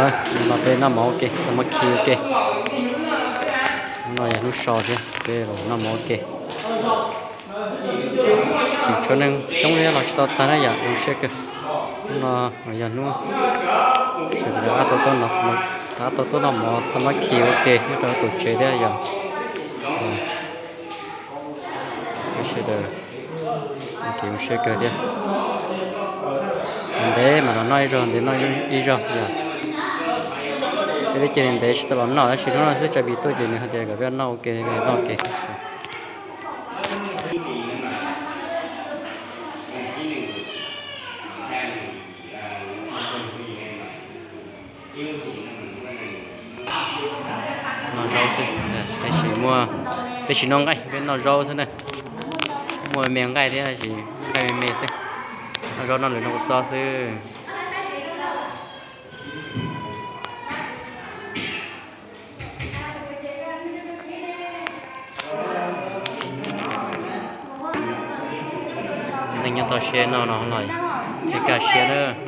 Hnub no peb noj mov ua ke, xav muab khi ua ke. Hnub no yog hnub so thiab peb los noj mov ua ke. Tseem tshuav neeg coob thiab los tsis tau tag na yom, zoo siab kawg. Hnub no yog hnub sawv daws rov qab tau tuaj noj mov xas mab khi ua ke nyob rau tus tsev thiab yom. Peb sawv daws kev zoo siab kawg thiab. Ntev mas los noj ib zaug, ntev noj ib zaug yom. Peb twb cia li ntev tsis tau los noj tab sis hnub no xwb Tsav Pis tuaj ces nws hais tias kom peb noj ua ke, noj ua ke. Noj zaub xwb, peb tsis muaj, peb tsis noj nqaij, peb noj zaub xwb na. Muaj me nqaij thiab tab sis nqaij me me xwb. Noj zaub noj lwm noj kua txob xwb. Neeg nyob toj siab no no los thiaj kaj siab na.